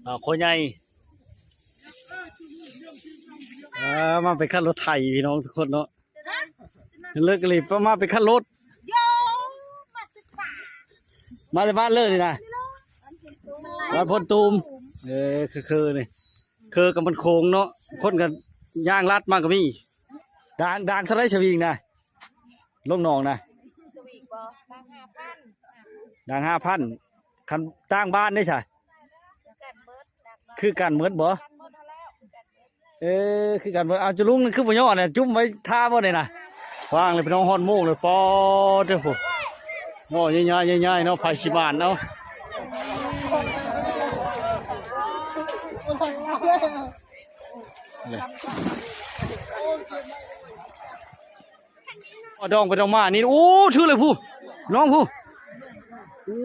ອ່າ ພໍ່ໃຫຍ່ ອ່າ ມາໄປຂັບລົດໄຖພີ່ນ້ອງທຸກຄົນເນາະ ເລີກກະລີບມາໄປຂັບລົດ ມາແຕ່ບ້ານເລີກນີ້ນະ ບ້ານໂພນຕູມ ເອີ ຄືໆ ນີ້ ຄືກັບມັນໂຄ້ງເນາະ ຄົນກໍຍ່າງລັດມາກໍມີ ດ່າງ ດ່າງເທົ່າໃດສະວິງນະ ລົງໜອງນະ ສະວິງບໍ່ ດ່າງຫ້າພັນ ດ່າງຫ້າພັນ ຄັນຕ່າງບ້ານເດ້ຊະ ຄືກັນເບິດ ຄືກັນເບິດບໍ່ ຄືກັນເບິດ ເອີ ຄືກັນເບິດ ເອົາ ຈະລຸງນັ້ນຄືບໍ່ຍໍ້ນະ ຈຸ້ມໄວ້ຖ້າບໍ່ນີ້ນະ ວ່າງເລີຍພີ່ນ້ອງ ຮອດໂມງເລີຍ ປໍເດີພຸ້ນ ໂອ້ ຍ້າຍໆໆເນາະ ໃຜຊິໝານເອົາ ເອົາດອງໄປດອງມານີ້ ໂອ້ ຖືກເລີຍຜູ້ ນ້ອງຜູ້ ໂອ້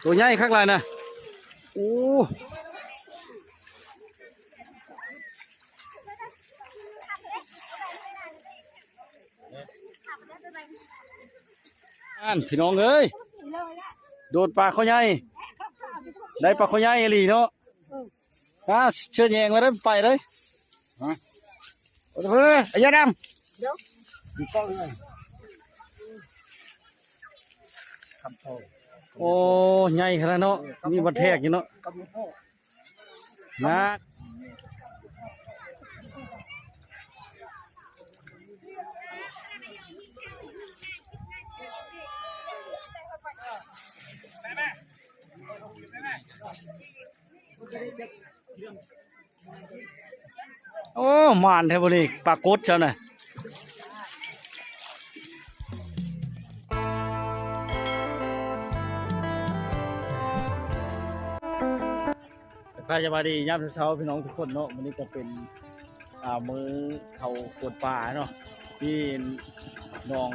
ໂຕໃຫຍ່ຄັກຫຼາຍນະ ໂອ້ ອັນ ພີ່ນ້ອງເອີຍ ໂດດປາຄໍໃຫຍ່ ໄດ້ປາຄໍໃຫຍ່ອີ່ຫຼີເນາະ ອ່າ ເຊີດແຍງມາເດີ ໄປເລີຍ ຮະ ເອີ ອາຍາດຳ ໂອ້ ໃຫຍ່ຂະໜາດເນາະ ມີບັດແທກຢູ່ເນາະ ນະ ໂອ້ ໝານແທ້ບໍ່ນີ້ ປາກົດເຈົ້ານະ ທັກທາຍສະບາຍດີຍາມເຊົ້າໆ ພີ່ນ້ອງທຸກຄົນເນາະ ມື້ນີ້ກໍເປັນ ອ່າ ມື້ເຂົ້າກວນປ່າເນາະ ທີ່ໜອງ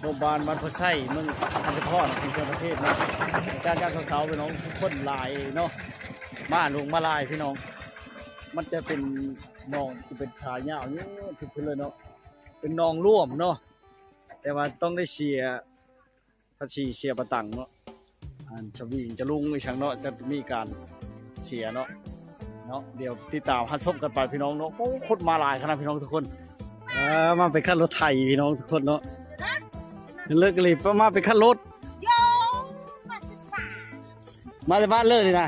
ລົມບານ ບ້ານໂພນໄຊ ເມືອງພັນສະພອນ ແຂວງເຂື່ອນປະເທດເນາະ ອາກາດຍາມເຊົ້າໆ ພີ່ນ້ອງທຸກຄົນຫຼາຍເນາະ ມ້າລົງມາຫຼາຍພີ່ນ້ອງ ມັນຈະເປັນໜອງທີ່ເປັນຂາຍາວຢູ່ເທິງພຸ້ນເລີຍເນາະ ເປັນໜອງລວມເນາະ ແຕ່ວ່າຕ້ອງໄດ້ເສຍ ພາສີເສຍປະຕັງເນາະ ອັນສະວິງຈະລຸງອີ່ຫຍັງເນາະ ຈະມີການເສຍເນາະ ເນາະ ດຽວຕິດຕາມຮັບຊົມກັນໄປພີ່ນ້ອງເນາະ ໂອ້ ຄົນມາຫຼາຍຂະໜາດພີ່ນ້ອງທຸກຄົນ ເອີ ມາໄປຂັບລົດໄຖພີ່ນ້ອງທຸກຄົນເນາະ ເລີກກະລີບມາໄປຂັບລົດ ມາແຕ່ບ້ານເລີກນີ້ນະ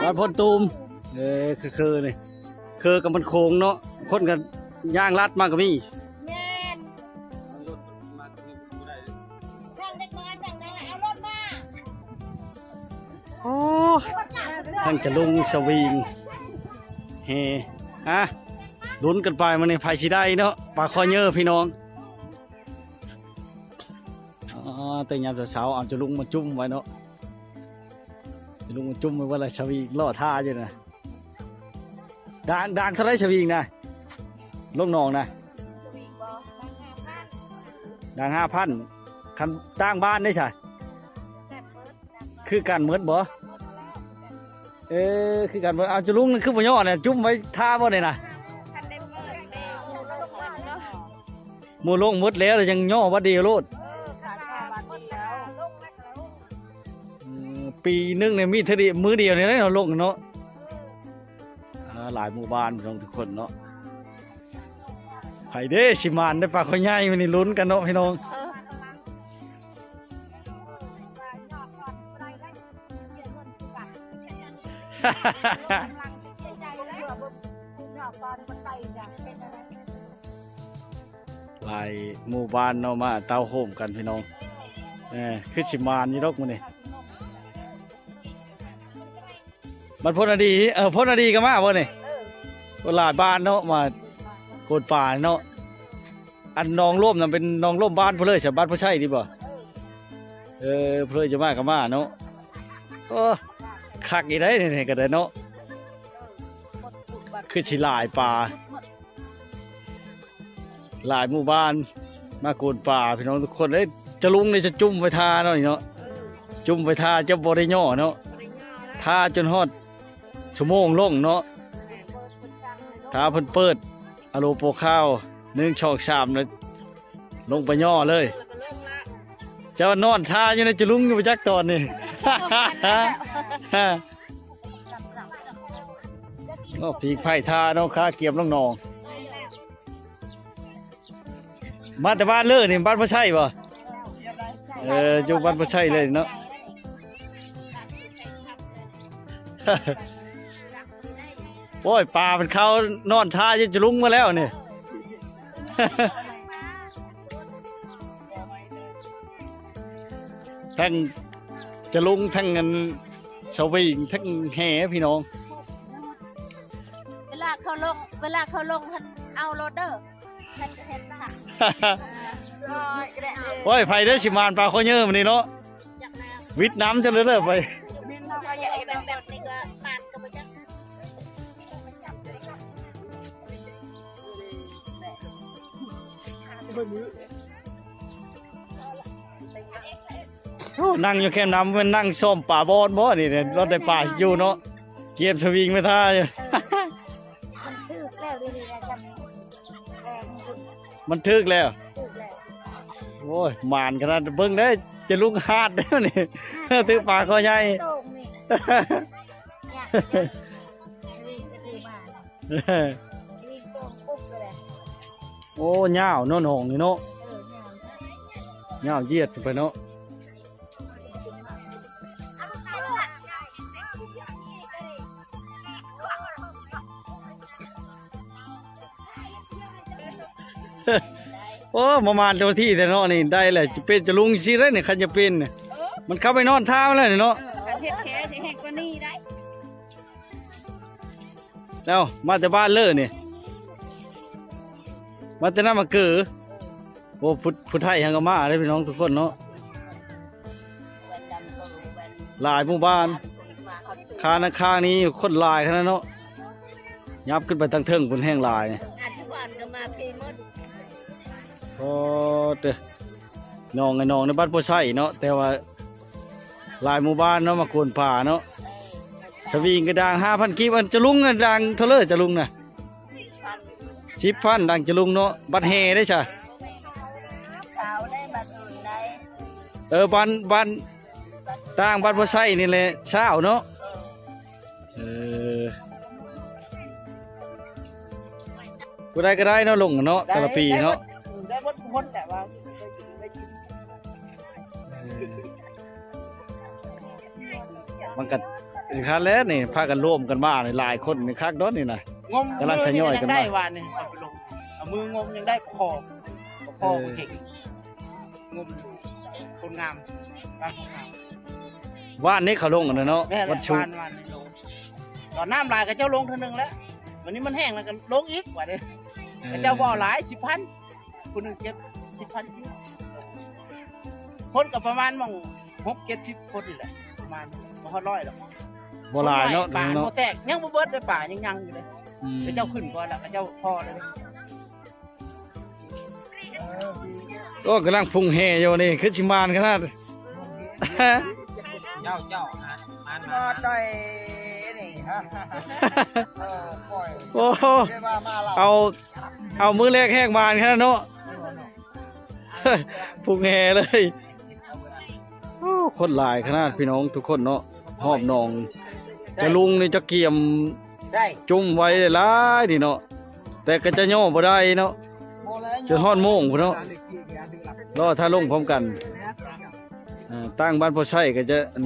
ບ້ານໂພນຕູມ ເອີ ຄືໆ ນີ້ ຄືກັບມັນໂຄ້ງເນາະ ຄົນກໍຍ່າງລັດມາກໍມີ ແມ່ນ ເອົາລົດມາ ໂອ້ ທັງຈະລຸງສະວິງແຫ່ ອ່ະ ລຸ້ນກັນໄປມື້ນີ້ ໃຜຊິໄດ້ເນາະ ປາຄໍເຍີພີ່ນ້ອງ ອໍ ແຕ່ຍາມເຊົ້າໆ ເອົາຈະລຸງມາຈຸ້ມໄວ້ເນາະ ຈະລຸງມາຈຸ້ມໄວ້ວ່າລະ ສະວິງລໍຖ້າຢູ່ນະ ດ່າງ ດ່າງເທົ່າໃດສະວິງນະ ລົງໜອງນະ ສະວິງບໍ່ ດ່າງຫ້າພັນ ຄັນຕ່າງບ້ານເດ້ຊະ ຄືກັນເບິດບໍ່ ເອີ ຄືກັນເບິດ ເອົາ ຈະລຸງນັ້ນຄືບໍ່ຍໍ້ນະ ຈຸ້ມໄວ້ຖ້າບໍ່ນີ້ນະ ຄັນໄດ້ເປີດແລ້ວ ໝູ່ລົງໝົດເນາະ ໝູ່ລົງໝົດແລ້ວ ແລ້ວຈັ່ງຍໍ້ບາດດຽວໂລດ ເອີ ຂາຍຂ້າວບາດດຽວ ອືມ ປີໜຶ່ງນີ້ມີເທື່ອດຽວ ມື້ດຽວນີ້ເນາະ ລົງເນາະ ອ່າ ຫຼາຍໝູ່ບ້ານພີ່ນ້ອງທຸກຄົນເນາະ ໃຜເດ້ຊິໝານໄດ້ປາຄໍໃຫຍ່ ມື້ນີ້ລຸ້ນກັນເນາະພີ່ນ້ອງ. ຫຼາຍໝູ່ບ້ານເນາະ ມາເຕົ້າໂຮມກັນພີ່ນ້ອງ ເອີ ຄືຊິມານຢູ່ດອກມື້ນີ້ ມັນພົ້ນອາດີ ເອີ ພົ້ນອາດີກໍມາບໍ່ນີ້ ເອີ ໂອ້ ຫຼາຍບ້ານເນາະ ມາໂກນປ່າເນາະ ອັນໜອງລົມນະ ເປັນໜອງລົມບ້ານຜູ້ເລີຍ ສະ ບ້ານຜູ້ໄຊນີ້ບໍ່ ເອີ ເອີ ຜູ້ເລີຍຈະມາກໍມາເນາະ ໂອ້ ຄັກອີ່ໄດ໋ນີ້ກໍໄດ້ເນາະ ຄືຊິຫຼາຍປາ ຫຼາຍໝູ່ບ້ານ ມາໂກນປ່າພີ່ນ້ອງທຸກຄົນເອີຍ ຈະລຸງນີ້ຈະຈຸ້ມໄວ້ຖ້າເນາະນີ້ເນາະ ຈຸ້ມໄວ້ຖ້າ ຈະບໍ່ໄດ້ຍໍ້ເນາະ ຖ້າຈົນຮອດຊົ່ວໂມງລົງເນາະ ຖ້າເພິ່ນເປີດອາໂລໂປຄາວ ໜຶ່ງ ສອງ ສາມ ແລ້ວລົງໄປຍໍ້ເລີຍ ເຈົ້ານອນຖ້າຢູ່ໃນຈະລຸງຢູ່ບໍ່ຈັກຕອນນີ້. ໂອ້ ຜີງໄຜ່ທ່າເນາະ ຄາກຽມລົງໜອງ. ມາແຕ່ບ້ານເລີນີ້ ບ້ານບໍ່ໃຊ້ບໍ່? ເອີ ຢູ່ບ້ານບໍ່ໃຊ້ເລີຍເນາະ. ໂອ້ຍ ປາມັນເຂົ້ານອນທ່າຢູ່ຈະລຸງມາແລ້ວນີ້. ທັງຈະລຸງ ທັງອັນສະວິງ ທັງແຫພີ່ນ້ອງ. ເວລາເຂົາລົງ ເວລາເຂົາລົງຫັ້ນເອົາໂລດເດີ ເຫັນ ເຫັນນະ. ໂອ້ຍ ໃຜເດີຊິມານປາຄໍເຍີມື້ນີ້ເນາະ ວິດນ້ຳຈະເລີຍເດີໄປ. ໂອ້ ນັ່ງຢູ່ແຄມນ້ຳ ແມ່ນນັ່ງຊ້ອມປາບອນບໍ່ນີ້? ລອດໄດ້ປາຢູ່ເນາະ ກຽມສະວິງໄປທ່າຢູ່. ມັນຖືກແລ້ວ ມັນຖືກແລ້ວ ຖືກແລ້ວ. ໂອ້ຍ ໝານຂະໜາດ ເບິ່ງເດີ ຈະລຸງຫາດເດ້ນີ້ ຖືກປາຄໍໃຫຍ່. ໂອ້ ຍາວເນາະໜອງນີ້ເນາະ ຍາວຢຽດຂຶ້ນໄປເນາະ. ໂອ້ ມາມານເຈົ້າທີ່ແທ້ເນາະນີ້ ໄດ້ແຫຼະ ຈະເປັນຈະລຸງຊິໄດ້ນີ້ ຄັນຈະເປັນ ມັນເຂົ້າໄປນອນທ່າແລ້ວນີ້ເນາະ. ເອີ ຄັນເຮັດແທ້ຊິແຮງກວ່ານີ້ໄດ້. ເອົ້າ ມາແຕ່ບ້ານເລີນີ້ ມາແຕ່ນຳມາເກີ. ໂອ້ ຜູ້ ຜູ້ໄທຫັ້ນກໍມາເດ້ພີ່ນ້ອງທຸກຄົນເນາະ ຫຼາຍໝູ່ບ້ານ. ຄານ ຄານີ້ຄົນຫຼາຍຂະໜາດເນາະ ຫຍັບຂຶ້ນໄປທາງເທິງພຸ້ນແຮ່ງຫຼາຍ. ໂອ້ ເຕີ ໜອງ ໜອງໃນບ້ານໂພໄຊເນາະ ແຕ່ວ່າ ຫຼາຍໝູ່ບ້ານເນາະ ມາກວນປາເນາະ. ສະວິງກະດ່າງຫ້າພັນກີບ ອັນຈະລຸງນະ ດ່າງເທົ່າເລີຈະລຸງນະ? ສິບພັນ ດ່າງຈະລຸງເນາະ. ບັດແຫ່ເດ້ຊະ? ເອີ ບ້ານ ບ້ານຕ່າງ ບ້ານໂພໄຊນີ້ແຫຼະ ຊາວເນາະ. ເອີ ຜູ້ໃດກໍໄດ້ເນາະ ລົງເນາະ ແຕ່ລະປີເນາະ ໄດ້ເບິດທຸກຄົນແຫຼະວ່າ ມັນກໍຄັກແຫຼະນີ້ ພາກັນລວມກັນມານີ້ຫຼາຍຄົນນີ້ ຄັກເນາະນີ້ນະ. ງົມ ກຳລັງທະຍອຍກັນມາ ມື້ນີ້ໄດ້ວານນີ້ ເອົາໄປລົງ ເອົາມືງົມຍັງໄດ້ປະຄໍ ປະຄໍ ເອີ ເກັ່ງ ງົມຢູ່ໂພນງາມ ບ້ານໂພນງາມ. ວານນີ້ເຂົາລົງອັນນັ້ນເນາະ ແມ່ນແຫຼະ ວັນສຸກ ວານ ວານນີ້ລົງ ຕອນນ້ຳຫຼາຍເຂົາເຈົ້າລົງເທື່ອໜຶ່ງແລ້ວ ບາດນີ້ມັນແຫ້ງແລ້ວກໍລົງອີກ ບາດນີ້ ເອີ ເຂົາເຈົ້າບໍ່ເອົາຫຼາຍ ສິບພັນ ຜູ້ໜຶ່ງເກັບສິບພັນກີບ ຄົນກໍປະມານໝ່ອງຫົກເຈັດສິບຄົນນີ້ແຫຼະ ປະມານ ບໍ່ຮອດຮ້ອຍດອກ ບໍ່ຫຼາຍເນາະ ປາ ເນາະ ບໍ່ແຕກ ຍັງບໍ່ເບິດເດ້ ປາຍັງຍັງຢູ່ເດ້. ອືມ ເຂົາເຈົ້າຂຶ້ນກ່ອນລະ ເຂົາເຈົ້າພໍແລ້ວ. ໂອ້ ກຳລັງພຸງແຫ່ຢູ່ນີ້ ຄືຊິມານຂະໜາດ ເຈົ້າ ເຈົ້າ ມານ ມານ ມາ ມາໄດ້ນີ້ ເອີ ປ່ອຍ ໂອ້ ເອົາ ເອົາມື້ແລກແຮງມານຂະໜາດເນາະ ພຸງແຫ່ເລີຍ. ໂອ້ ຄົນຫຼາຍຂະໜາດພີ່ນ້ອງທຸກຄົນເນາະ ຮອບໜອງຈະລຸງນີ້ຈະກຽມ ໄດ້ ຈຸ້ມໄວ້ຫຼາຍໆນີ້ເນາະ ແຕ່ກໍຈະຍໍບໍ່ໄດ້ເນາະ ບໍ່ແລ້ວ ຈົນຮອດໂມງພຸ້ນເນາະ ລໍຖ້າລົງພ້ອມກັນ. ເອີ ຕ່າງບ້ານພໍໃຊ້ກໍຈະ ອັນ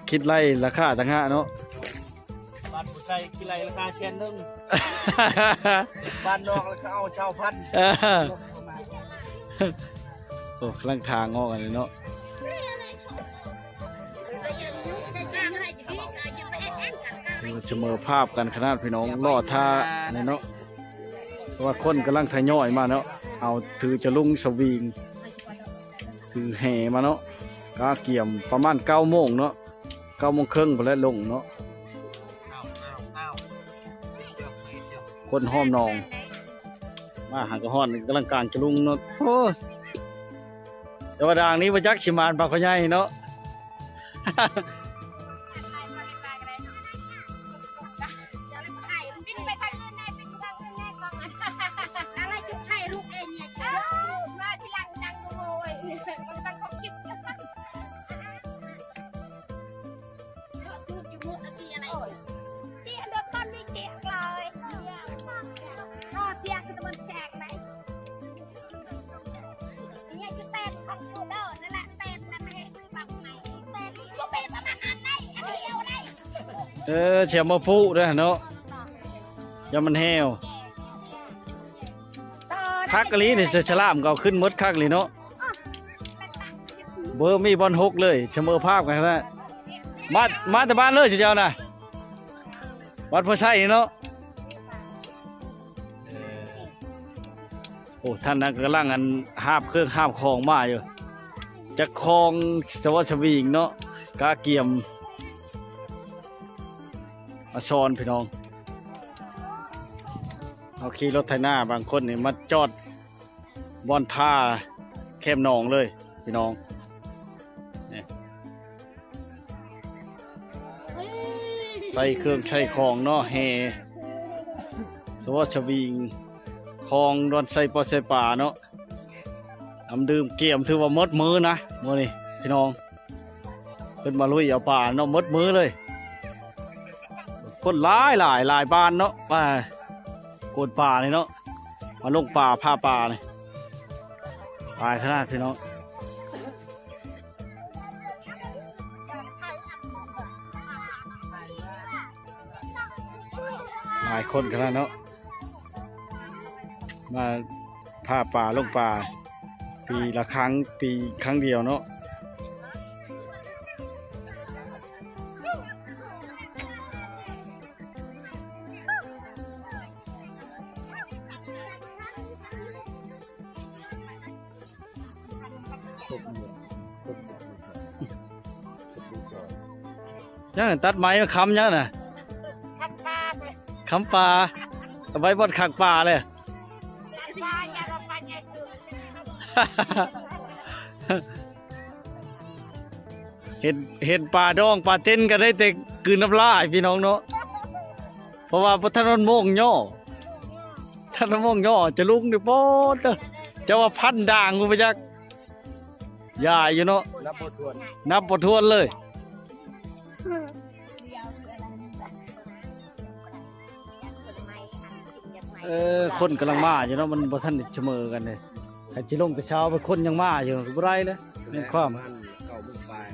ຄິດໄລ່ລາຄາຕ່າງຫາກເນາະ ບ້ານຜູ້ໃສ່ຂີ້ໄລ່ລາຄາແສນໜຶ່ງ ບ້ານນອກລະກະເອົາຊາວພັນ. ເອີ ໂອ້ ກຳລັງທາງອອກອັນນີ້ເນາະ ເສມອພາບກັນຂະໜາດພີ່ນ້ອງ ລໍຖ້າແນ່ເນາະ ເພາະວ່າຄົນກຳລັງທະຍອຍມາເນາະ ເອົາຖືຈະລຸງສະວິງ ຖືແຫ່ມາເນາະ ກະກຽມປະມານເກົ້າໂມງເນາະ. ເກົ້າໂມງເຄິ່ງພຸ້ນແຫຼະລົງເນາະ ຄົນຮອບໜອງ ມາຫາກະຮອດ ກຳລັງກາງຈະລຸງເນາະ. ໂອ້ ແຕ່ວ່າດາງນີ້ບໍ່ຈັກຊິມານປາຄອໃຫຍ່ເນາະ. ເຈາະຕູດຢູ່ໝົດ ເອີ ຊິເອົາມາປູເດີເນາະ ຢ່າມັນແຫ້ວ. ຄັກອີ່ຫຼີນີ້ ສະຫຼາມກໍເອົາຂຶ້ນໝົດ ຄັກອີ່ຫຼີເນາະ. ບໍ່ມີບ່ອນຫົກເລີຍ ສະເໝີພາບກັນຂະໜາດ. ມາ ມາແຕ່ບ້ານເລີຍເຈົ້ານະ ວັດໂພໄຊເນາະ. ໂອ້ ທ່ານນັ້ນກຳລັງອັນ ຫາບເຄື່ອງຫາບຂອງມາຢູ່ ຈາກຄອງສະຫວັດສະຫວິງເນາະ ກະກຽມມາສອນພີ່ນ້ອງ. ເຮົາຂີ່ລົດໄຖນາ ບາງຄົນນີ້ມາຈອດບ່ອນທ່າແຄມໜອງເລີຍພີ່ນ້ອງ. ນີ້ ໃສ່ເຄື່ອງໃຊ້ຂອງເນາະ ແຫ່ສະຫວັດສະຫວິງ ຄອງດອນໄຊປອດໄຊປາເນາະ. ນ້ຳດື່ມກຽມ ຖືວ່າໝົດມື້ນະມື້ນີ້ພີ່ນ້ອງ ເພິ່ນມາລຸຍເອົາປາເນາະ ໝົດມື້ເລີຍ. ຄົນຫຼາຍໆ ຫຼາຍບ້ານເນາະ ມາໂກນປານີ້ເນາະ ມາລົງປາ ຜ່າປານີ້ ຫຼາຍຂະໜາດພີ່ນ້ອງ. ຫຼາຍຄົນຂະໜາດເນາະ ມາຜ່າປາລົງປາ ປີລະຄັ້ງ ປີຄັ້ງດຽວເນາະ. ຍັງຕັດໄມ້ມາຄ້ຳຍັງນະ ຄ້ຳປາ ຄ້ຳປາ ເອົາໄວ້ບ່ອນຂັງປາເລີຍ. ເຫັນ ເຫັນປາດອງປາເຕັນກໍໄດ້ແຕ່ກືນນ້ຳລາຍພີ່ນ້ອງເນາະ ເພາະວ່າບໍ່ທັນຮອດໂມງຍໍ້ ທັນຮອດໂມງຍໍ້ຈະລຸງນີ້ ປອດເດີ ເຈົ້າວ່າພັນດ່າງພຸ້ນບໍ່ຈັກ ຢາຍຢູ່ເນາະ ນັບບໍ່ຖ້ວນ ນັບບໍ່ຖ້ວນເລີຍ. ເອີ ຄົນກຳລັງມາຢູ່ເນາະ ມັນບໍ່ທັນໄດ້ສະເໝີກັນເດ້. ຄັນຊິລົງແຕ່ເຊົ້າ ຄົນຍັງມາຢູ່ ກໍບໍ່ໄດ້ເລີຍ ແມ່ນຄວາມ ປະມານເກົ້າໂມງປາຍ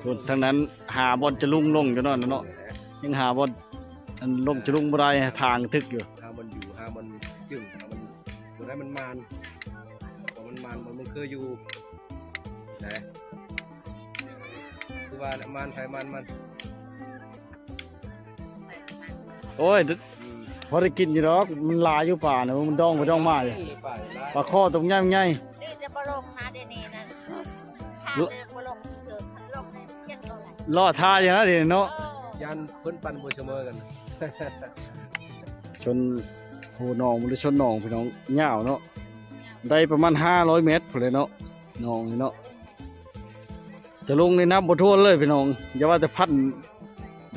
ໂອ້ ທາງນັ້ນຫາບ່ອນຈະລຸງລົງຢູ່ເນາະ ນັ້ນເນາະ ຍັງຫາບ່ອນ ອັນ ລົງຈະລຸງບໍ່ໄດ້ ທາງຖືກຢູ່ ຫາບ່ອນຢູ່ ຫາບ່ອນຈຶ່ງ ຫາບ່ອນ ບໍ່ໄດ້ ມັນມານ ບໍ່ ມັນມານ ບໍ່ ມັນຄືຢູ່ ແຫຼະ ຄືວ່າແຫຼະ ມານໃຜມານມັນ. ໂອ້ຍ ອືມ ພໍໄດ້ກິນຢູ່ດອກ ມັນຫຼາຍຢູ່ປານະ ມັນດອງໄປດອງມາຢູ່ ປາ ປາຄໍຕົວໃຫຍ່ໆ ນີ້ຈະບໍ່ລົງນະ ດຽວນີ້ນະ ທາງເດີນບໍ່ລົງເດີນ ລົງໃນຂຽນໂຕໄດ້ ລໍຖ້າຢູ່ນະ ດຽວນີ້ເນາະ ເອີ ຢ້ານເພິ່ນປັ່ນບໍ່ສະເໝີກັນ. ຊົນຫົວໜອງ ບໍ່ໄດ້ຊົນໜອງພີ່ນ້ອງ ຍາວເນາະ ໄດ້ປະມານຫ້າຮ້ອຍແມັດພຸ້ນແຫຼະເນາະ ໜອງນີ້ເນາະ. ຈະລຸງນີ້ນັບບໍ່ຖ້ວນເລີຍພີ່ນ້ອງ ຢ່າວ່າແຕ່ພັນ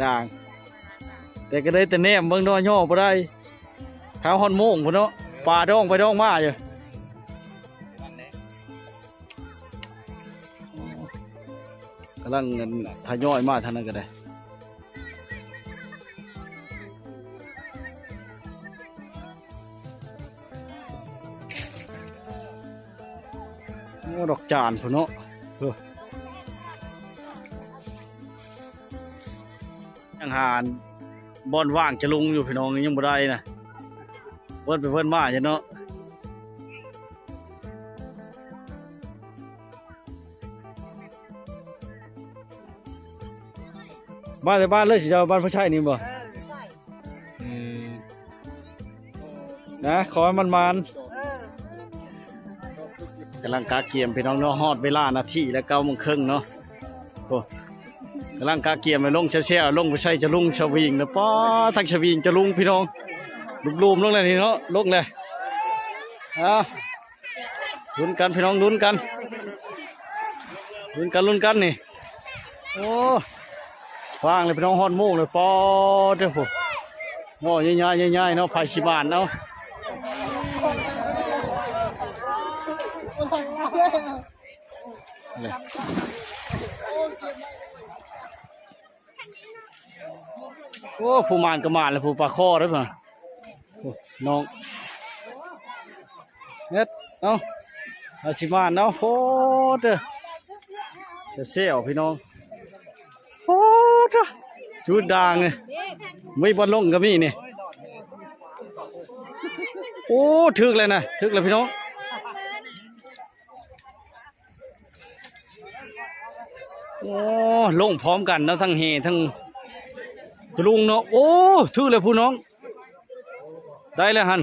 ດ່າງ ແຕ່ກໍໄດ້ແຕ່ແນມເບິ່ງເນາະ ຍໍບໍ່ໄດ້ ຖ້າຮອດໂມງພຸ້ນເນາະ ປາດອງໄປດອງມາຢູ່ ກຳລັງທະຍອຍມາທາງນັ້ນກໍໄດ້. ໂອ້ ດອກຈານພຸ້ນເນາະ ເອີ ຍັງຫາບ່ອນວ່າງຈະລຸງຢູ່ພີ່ນ້ອງ ຍັງບໍ່ໄດ້ນະ ເພິ່ນໄປເພິ່ນມາຢູ່ເນາະ. ມາແຕ່ບ້ານເລີຍຊິເຈົ້າ ບ້ານຜູ້ຊາຍນີ້ບໍ່? ເອີ ອືມ ນະ ຂໍໃຫ້ມັນມານ ເອີ ກຳລັງກະກຽມພີ່ນ້ອງເນາະ ຮອດເວລານາທີແລ້ວ ເກົ້າໂມງເຄິ່ງເນາະ ໂອ້ ກຳລັງກະກຽມລົງແຊວໆ ລົງໄປໃສ່ຈະລຸງສະວິງນະ ປ້າ ທັງສະວິງຈະລຸງພີ່ນ້ອງ ຫຼຸມໆລົງແລ້ວນີ້ເນາະ ລົງແລ້ວ ອ້າວ ລຸ້ນກັນພີ່ນ້ອງ ລຸ້ນກັນ ລຸ້ນກັນ ລຸ້ນກັນນີ້ ໂອ້ ຟາງເລີຍພີ່ນ້ອງ ຮອດໂມງເລີຍ ປອດເດີ ໂອ້ ງ່າຍໆ ງ່າຍໆເນາະ ໃຜຊິໝານເອົາ ນີ້ ໂອ້ ຜູ້ໝານກໍໝານແລ້ວ ຜູ້ປາຄໍເດ້ ໂອ້ ນ້ອງ ເຮັດ ເອົາ ເອົາຊິມານເນາະ ໂພດເດີ ແຊວໆ ພີ່ນ້ອງ ຈຸດດ່າງເລີຍ ມີບ່ອນລົງກໍມີນີ້. ໂອ້ ຖືກແລ້ວນະ ຖືກແລ້ວພີ່ນ້ອງ. ໂອ້ ລົງພ້ອມກັນເນາະ ທັງແຫທັງຕະລຸງເນາະ. ໂອ້ ຖືກແລ້ວຜູ້ນ້ອງ ໄດ້ແລ້ວຫັ້ນ.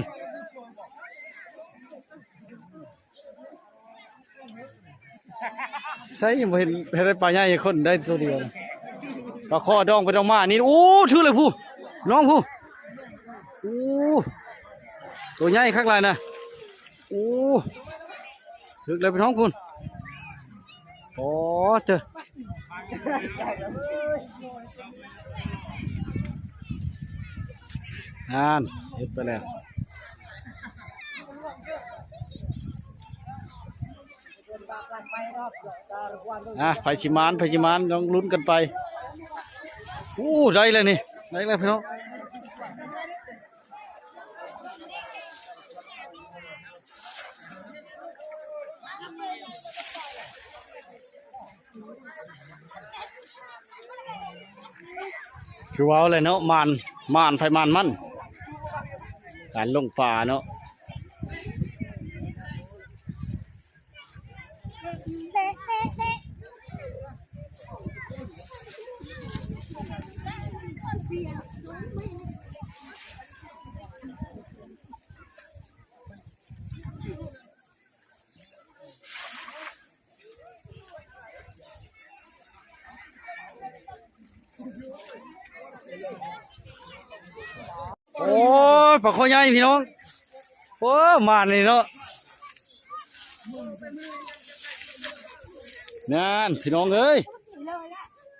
ໃຊ່ ຍັງບໍ່ເຫັນ ເຫັນໄດ້ປາໃຫຍ່ຄົນໄດ້ຕົວດຽວ. ປາຄໍດອງໄປດອງມານີ້. ໂອ້ ຖືກແລ້ວຜູ້ນ້ອງຜູ້. ໂອ້ ຕົວໃຫຍ່ຄັກຫຼາຍນະ. ໂອ້ ຖືກແລ້ວພີ່ນ້ອງພຸ້ນ. ໂອ້ ເຕີ ນັ້ນ ເຮັດໄປແລ້ວ. ອ່ະ ໃຜຊິໝານ ໃຜຊິໝານ ລອງລຸ້ນກັນໄປ. ໂອ້ ໄດ້ແລ້ວນີ້ ໄດ້ແລ້ວພີ່ນ້ອງ. ຄືເວົ້າແຫຼະເນາະ ໝານ ໝານໃຜໝານມັນ ການລົງປາເນາະ. ໂອ້ຍ ປາຄໍໃຫຍ່ພີ່ນ້ອງ. ໂອ້ ມານີ້ເນາະ ນັ້ນພີ່ນ້ອງເອີຍ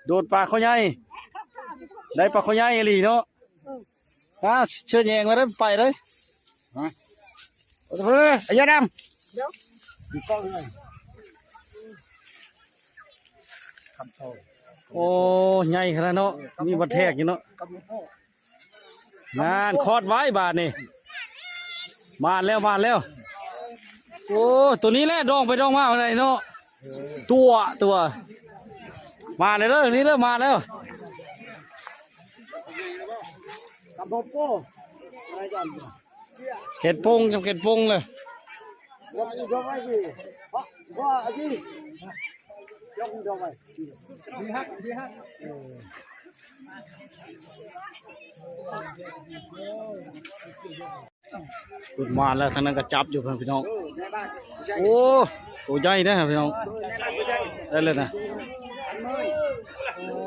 ໂດດປາຄໍໃຫຍ່ ໄດ້ປາຄໍໃຫຍ່ອີ່ຫຼີເນາະ. ອ່າ ເຊີນແຍງມາເດີ ໄປເດີ ຮະ ເອີ ອາຍາດຳ ໂອ້ ໃຫຍ່ຂະໜາດເນາະ ມີບັດແທກຢູ່ເນາະ. ນັ້ນ ຄອດໄວ້ບາດນີ້ ມາແລ້ວ ມາແລ້ວ. ໂອ້ ໂຕນີ້ແຫຼະ ດອງໄປດອງມາໄດ້ເນາະ. ຕົວະ ຕົວະ ມາແລ້ວເດີ ນີ້ເດີ ມາແລ້ວ. ເຂດປົງ ຈຳເຂດປົງເລີຍ. ເພິ່ນມາແລ້ວ ທາງນັ້ນກໍຈັບຢູ່ເພິ່ນ ພີ່ນ້ອງ. ໂອ້ ໂຕໃຫຍ່ເດ້ພີ່ນ້ອງ ໄດ້ເລີຍນະ. ໂອ້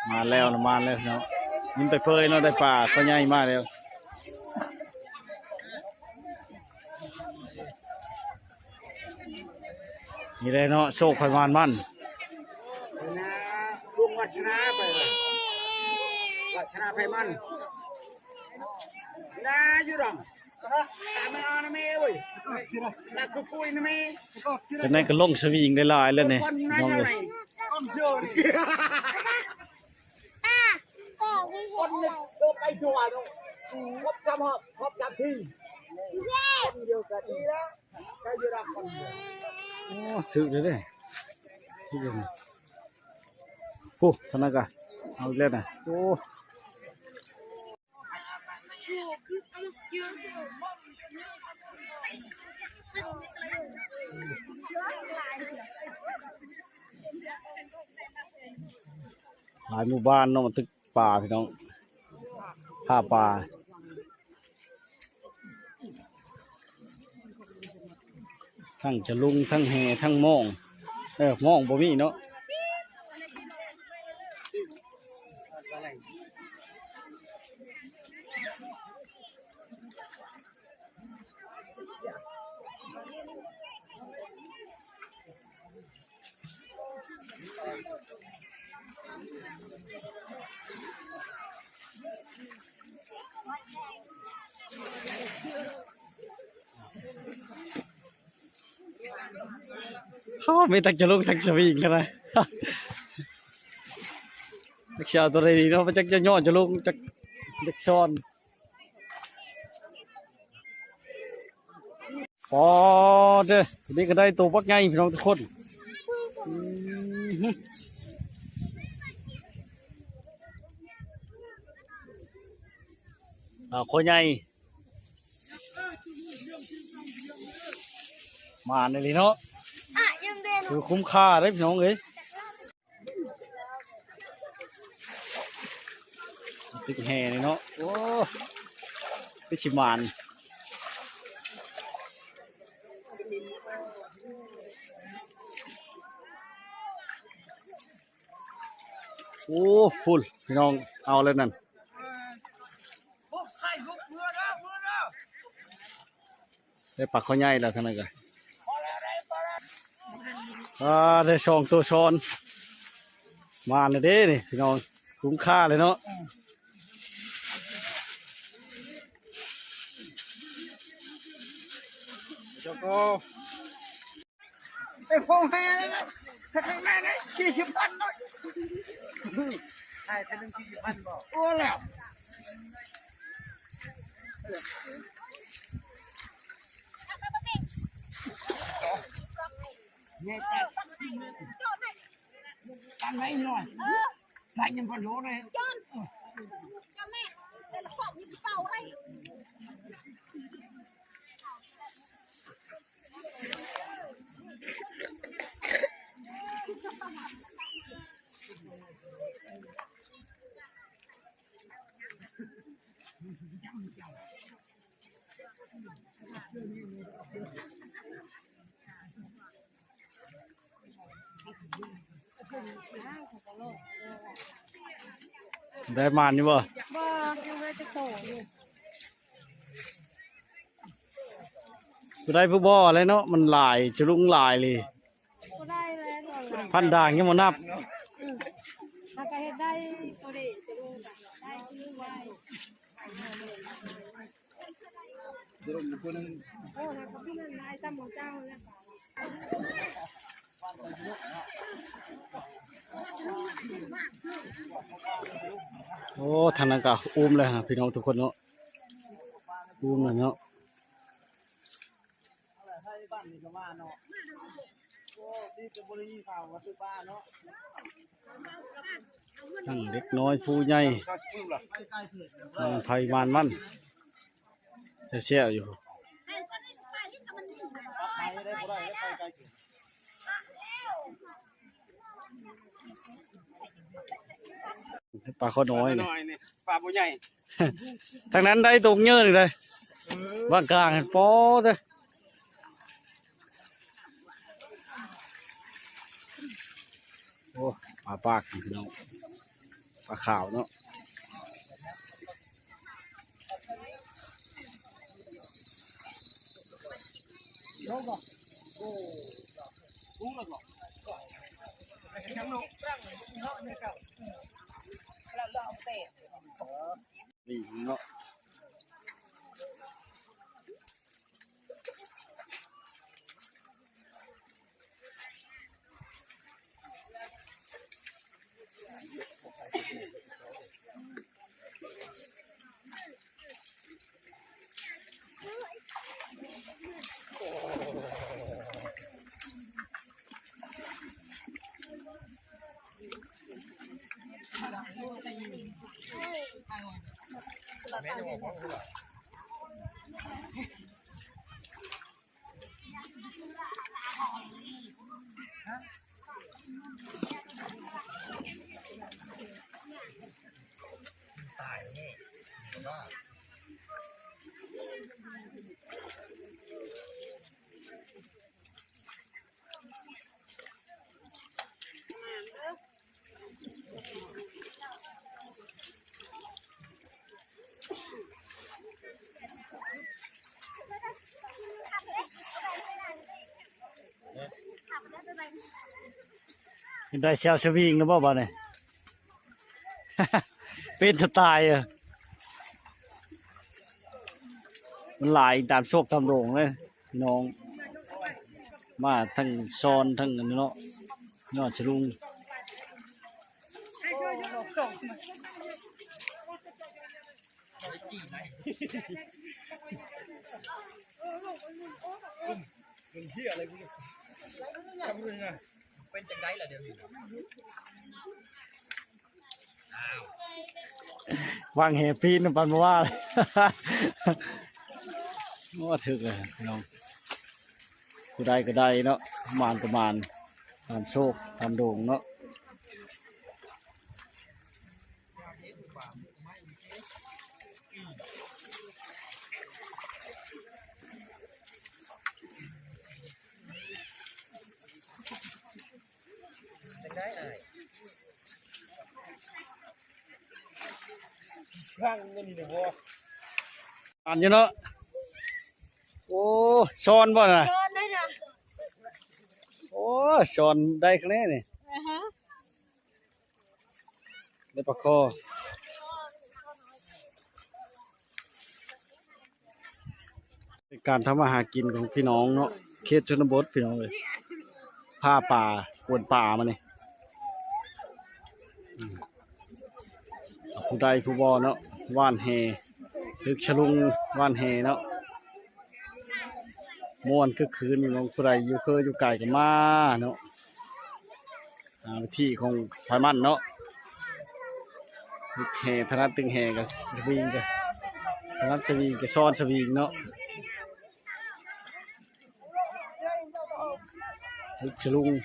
ມາແລ້ວນະ ມາແລ້ວເນາະ. ຍິນໄປເພີຍເນາະ ໄດ້ປາ ປາໃຫຍ່ມາແລ້ວ. ນີ້ແຫຼະເນາະ ໂຊກໃຜໝານມັນ. ລຸງວັດຊະນາໄປ ວັດຊະນາໄພມັນ ນາຢູ່ດອງ ຕາມມາເອົານະແມ່ເອີຍ ຕາຄືຄຸຍນະແມ່. ຈັ່ງໃດກໍລົງສະວິງໄດ້ຫຼາຍແລ້ວນີ້ ນ້ອງເອີຍ. ຄົນໜຶ່ງໂດດໄປທົ່ວເນາະ ຮອບສາມຮອບ ຮອບສາມທີ ຄົນດຽວກໍດີແລ້ວ ກໍຢູ່ນຳກັນ. ໂອ້ ຖືກເລີຍເດ້ ຖືກເລີຍ. ໂອ້ ທາງນັ້ນກະເອົາອີກແລ້ວນະ. ໂອ້ ຫຼາຍໝູ່ບ້ານເນາະ ມາຕຶກປາພີ່ນ້ອງ ຫາປາ ທັງຈະລຸງ ທັງແຫ ທັງມອງ. ເອີ ມອງບໍ່ມີເນາະ. ໂອ້ ມີທັງຈະລຸງທັງສະວິງກັນນະ. ຈັກຊິເອົາຕົວໃດດີເນາະ ຈັກຈະຍໍຈະລຸງ ຈັກ ຈັກຊ້ອນ. ປາດເດີ ນີ້ກໍໄດ້ໂຕບັກໃຫຍ່ພີ່ນ້ອງທຸກຄົນ. ອືມ ອ່າ ຄວາຍໃຫຍ່ ມານອີ່ຫຼີເນາະ ຄືຄຸ້ມຄ່າເດ້ພີ່ນ້ອງເອີຍ. ຕຶກແຮ່ນີ້ເນາະ ໂອ້ ຄືຊິໝານ. ໂອ້ ພຸ້ນພີ່ນ້ອງ ເອົາແລ້ວນັ້ນ. ໄດ້ປາຄໍໃຫຍ່ແລ້ວທາງນັ້ນກະ ອ່າ ໄດ້ສອງໂຕຊ້ອນ ມາແລ້ວເດ້ນີ້ພີ່ນ້ອງ ຄຸ້ມຄ່າເລີຍເນາະ. ເຈົ້າກໍ ໄປໂພງໃຫ້ ຂ້າງໃນນີ້ສີ່ສິບພັນເນາະ ໃຫ້ເທື່ອໜຶ່ງສີ່ສິບພັນບໍ່? ໂອ້ ແລ້ວ ໃຫຍ່ແຕກ ຕັ້ງໄວ້ໜ້ອຍ ໄດ້ຍັງພັນໂລເດ້. ໄດ້ໝານຢູ່ບໍ່? ບໍ່ ຍັງບໍ່ໄດ້ຈັກໂຕຢູ່. ຜູ້ໄດ້ຜູ້ບໍ່ແຫຼະເນາະ ມັນຫຼາຍ ຈະລຸງຫຼາຍເລີຍ. ບໍ່ໄດ້ແລ້ວ ພັນດາງຍັງບໍ່ນັບ. ອືມ ມັນກໍເຮັດໄດ້ໂຕເດ ຈະລຸງໄດ້ ໄດ້. ເອີ ຫາກໍຜູ້ນັ້ນໄດ້ຊ້ຳຂອງເຈົ້າແລ້ວ. ໂອ້ ທາງນັ້ນກໍອຸ້ມແລ້ວພີ່ນ້ອງທຸກຄົນເນາະ ອຸ້ມແລ້ວເນາະ. ທັງເດັກນ້ອຍຜູ້ໃຫຍ່ ມັນໃຜມັນມັນ ແຊວໆຢູ່. ປາຄໍນ້ອຍນີ້ ປາບໍ່ໃຫຍ່. ທາງນັ້ນໄດ້ຕົກເຍີະນີ້ເດ້ ເອີ ບາງກາງຫັ້ນ ປໍເດີ. ໂອ້ ປາປາກພີ່ນ້ອງ ປາຂາວເນາະ. ນີ້ເນາະ. ໄດ້ແຊວສະວິງແລ້ວບໍ່ບາດນີ້? ເປັນສະຕາຍ ມັນຫຼາຍຕາມໂຊກຕາມໂດງເລີຍພີ່ນ້ອງ ມາທັງຊ້ອນທັງອັນນີ້ເນາະ ຍອດສະລຸງ. ເປັນຈັ່ງໃດລະດຽວນີ້? ວາງແຫປີນນຳປັນບໍ່ວ່າ ໂອ້ ຖືກເລີຍພີ່ນ້ອງ ຜູ້ໃດກໍໄດ້ເນາະ ໝານກໍໝານ ຕາມໂຊກຕາມດວງເນາະ. ອ່ານຢູ່ເນາະ ໂອ້ ຊ້ອນບໍ່ນະ? ຊ້ອນໄດ້ນະ ໂອ້ ຊ້ອນໄດ້ຂະແນນນີ້ ອາຮະ ໄດ້ປາຄໍ່ ເປັນການທຳມາຫາກິນຂອງພີ່ນ້ອງເນາະ ເຂດຊົນນະບົດພີ່ນ້ອງເອີຍ ພາປາ ກວນປາມານີ້ ອືມ ຜູ້ໃດຜູ້ບໍ່ເນາະ ຫວ່ານແຫ ຕຶກສະຫຼຸງ ຫວ່ານແຫເນາະ ມ່ວນຄຶກຄື້ນພີ່ນ້ອງ ຜູ້ໃດຢູ່ເຄີຢູ່ໄກກໍມາເນາະ. ອ່າ ວິທີຂອງພາຍມັນເນາະ ແຫ່ຖະໜັດຕຶງແຫ່ກໍສະວິງ ກໍຖະໜັດສະວິງກໍຊ້ອນສະວິງເນາະ ຕຶກສະຫຼຸງ.